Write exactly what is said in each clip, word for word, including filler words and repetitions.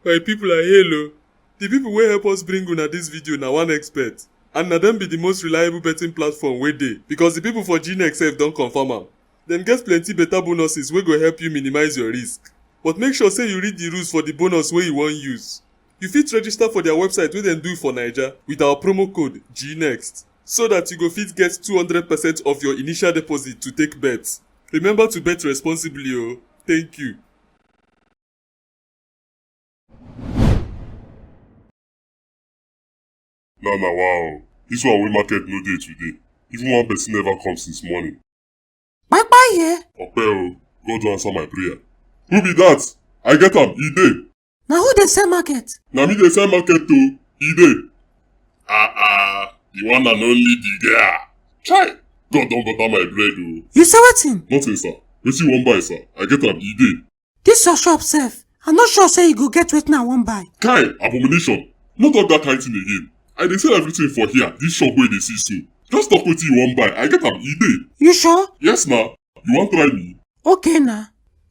My people are hail o. The people wey help us bring una this video na one expert, and na dem be the most reliable betting platform wey dey, because the people for G next sef don confirm am. Dem get plenty better bonuses wey go help you minimize your risk. But make sure say you read the rules for the bonus wey you wan use. You fit register for their website wey dem do for Naija with our promo code G next, so that you go fit get two hundred percent of your initial deposit to take bet. Remember to bet responsibly o. Thank you. Na na wow. This one wey market no dey today. Even one person never come since morning. Bye bye here. Ope o, God don answer my prayer. Who be that? I get am, e dey. Na who dey sell market? Na me dey sell market o, e dey. Ah ah, the one and only the girl. Chai, God don butter my bread o. You say wetin? Nothing sir, wetin you wan buy sir? I get am, e dey. This your shop sef, I no sure say you go get wetin I wan buy. Kai, abomination, no talk that kind thing again. I dey sell everything for here, this shop wey you dey see so. Just talk wetin you wan buy, I get am, e dey. You sure? Yes na, you wan try me? Okay na.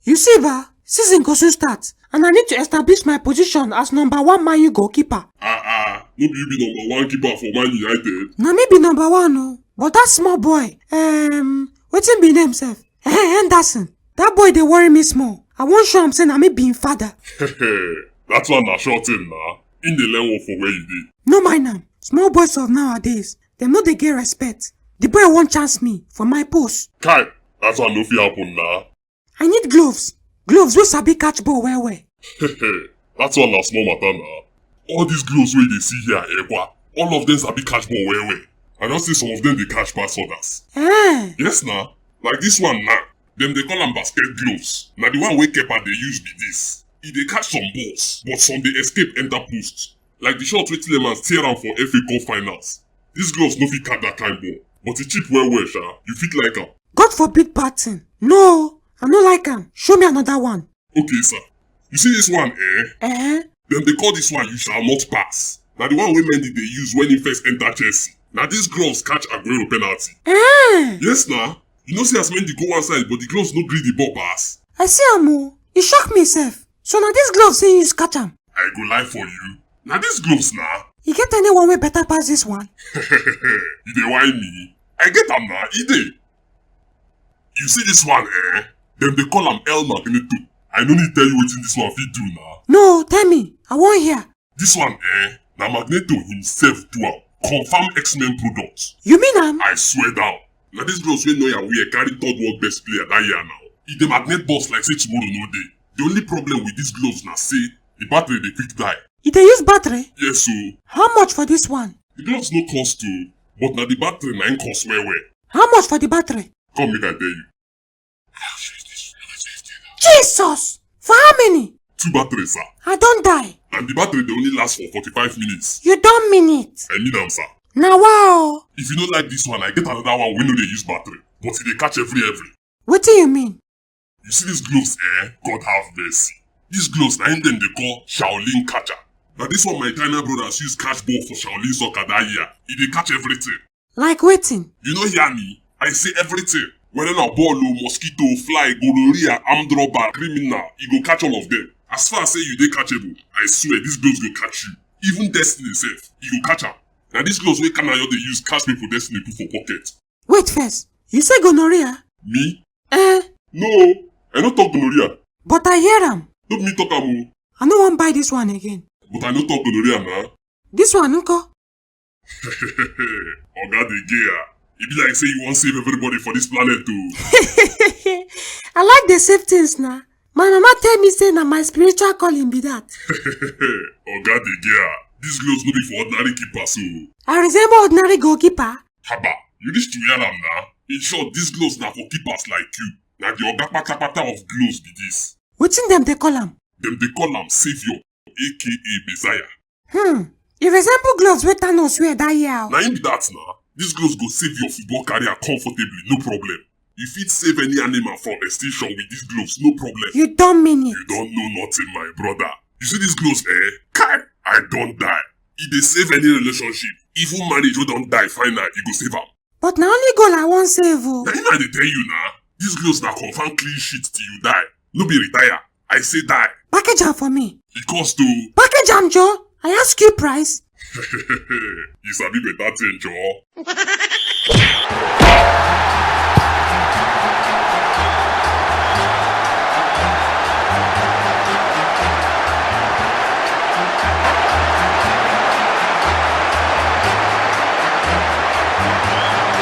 You see ba, season go soon start and I need to establish my position as number one Man U goalkeeper. Ah ah, no be you be number one keeper for Man United? Na me be number one o, but that small boy, um, wetin be him name sef? Henderson. That boy dey worry me small. I wan show am say na me be him father. That one na sure thing na. Him dey learn work for where you dey. No mind am. Small boys of nowadays, dem no dey get respect. The boy wan chance me for my post. Kai, that one no fit happen na. I need gloves. Gloves wey sabi catch ball well well. That one na small matter na. All these gloves wey you dey see here, Ekwa, all of them sabi catch ball well well. I don see some of them dey catch pass others. Eh. Yes na, like this one now, dem dey call am basket gloves. Na the one wey Kepa dey use be this. E dey catch some balls, but some dey escape enter post. Like the shot wey Tillemans tear am for F A Cup finals. These gloves no fit catch that kind ball, but e cheap well well sha, you fit like am. God forbid bad thing. No, I no like am. Show me another one. Okay sir, you see this one eh? Eh? Dem dey call this one you shall not pass. Na the one wey Mendy dey use when he first enter Chelsea. Na these gloves catch Aguero penalty. Eh? Yes na, you know say as Mendy go one side but the gloves no gree the ball pass. I see am o, e shock me sef. So na this gloves he use catch am? I go lie for you. Na this gloves na. E get anyone wey better pass this one? You dey whine me? I get am na, e dey. You see this one eh? Dem dey call am El Magneto. I no need tell you wetin this one fit do na. No, tell me, I wan hear. This one eh? Na Magneto himself do am. Confirm X-Men product. You mean am? I swear down. Na this gloves wey Neuer wear carry third world best player that year now. E dey magnet balls like say tomorrow no dey. The only problem with these gloves na say the battery dey quick die. E dey use battery? Yes o. How much for this one? The gloves no cost o, but na the battery na im cost well well. How much for the battery? Come make I tell you. Jesus! For how many? Two batteries, sir. I don die. And the battery dey only last for forty-five minutes. You don mean it? I mean am, sir. Na wa o. If you no like this one, I get another one wey no dey use battery, but e dey catch every every. Wetin you mean? You see these gloves, eh? God have mercy. These gloves na im dem dey call Shaolin catcher. Na this one my China brothers use catch ball for Shaolin soccer that year. E dey catch everything. Like wetin? You no hear me? I say everything. Whether na ball o, mosquito, fly, gonorrhea, armed robber, criminal, e go catch all of them. As far as say you dey catchable, I swear these gloves go catch you. Even Destiny sef, e go catch am. Na these gloves wey Kanayo dey use catch people Destiny put for pocket. Wait first, you say gonorrhea? Me? Eh. No, I no talk gonorrhea. But I hear am. No be me talk am o. I no wan buy this one again. But I no talk gonorrhea na. This one nko? Oga dey gay ah. E be like say you wan save everybody for this planet o. I like the save things na. My mama tell me say na my spiritual calling be that. Oga dey gay ah. This gloves no be for ordinary keepers o. I resemble ordinary goalkeeper. Haba, you reach to wear am na. In short, these gloves na for keepers like you. Na the oga patapata of gloves be this. Wetin dem dey call am? Dem dey call am Saviour, aka Messiah. Hmm, e resemble gloves wey Thanos wear that year. Na im be that na. These gloves go save your football career comfortably, no problem. You fit save any animal from extinction with these gloves, no problem. You don mean it? You don know nothing, my brother. You see these gloves, eh? Kai, I don die. E dey save any relationship, even marriage wey don die final, e go save am. But na only goal I wan save o. Na im I dey tell you na. These gloves na confirm clean sheet till you die. No be retire. I say die. Package am for me. E cost o. Package am, Joe. I ask you price. You sabi better thing, Joe.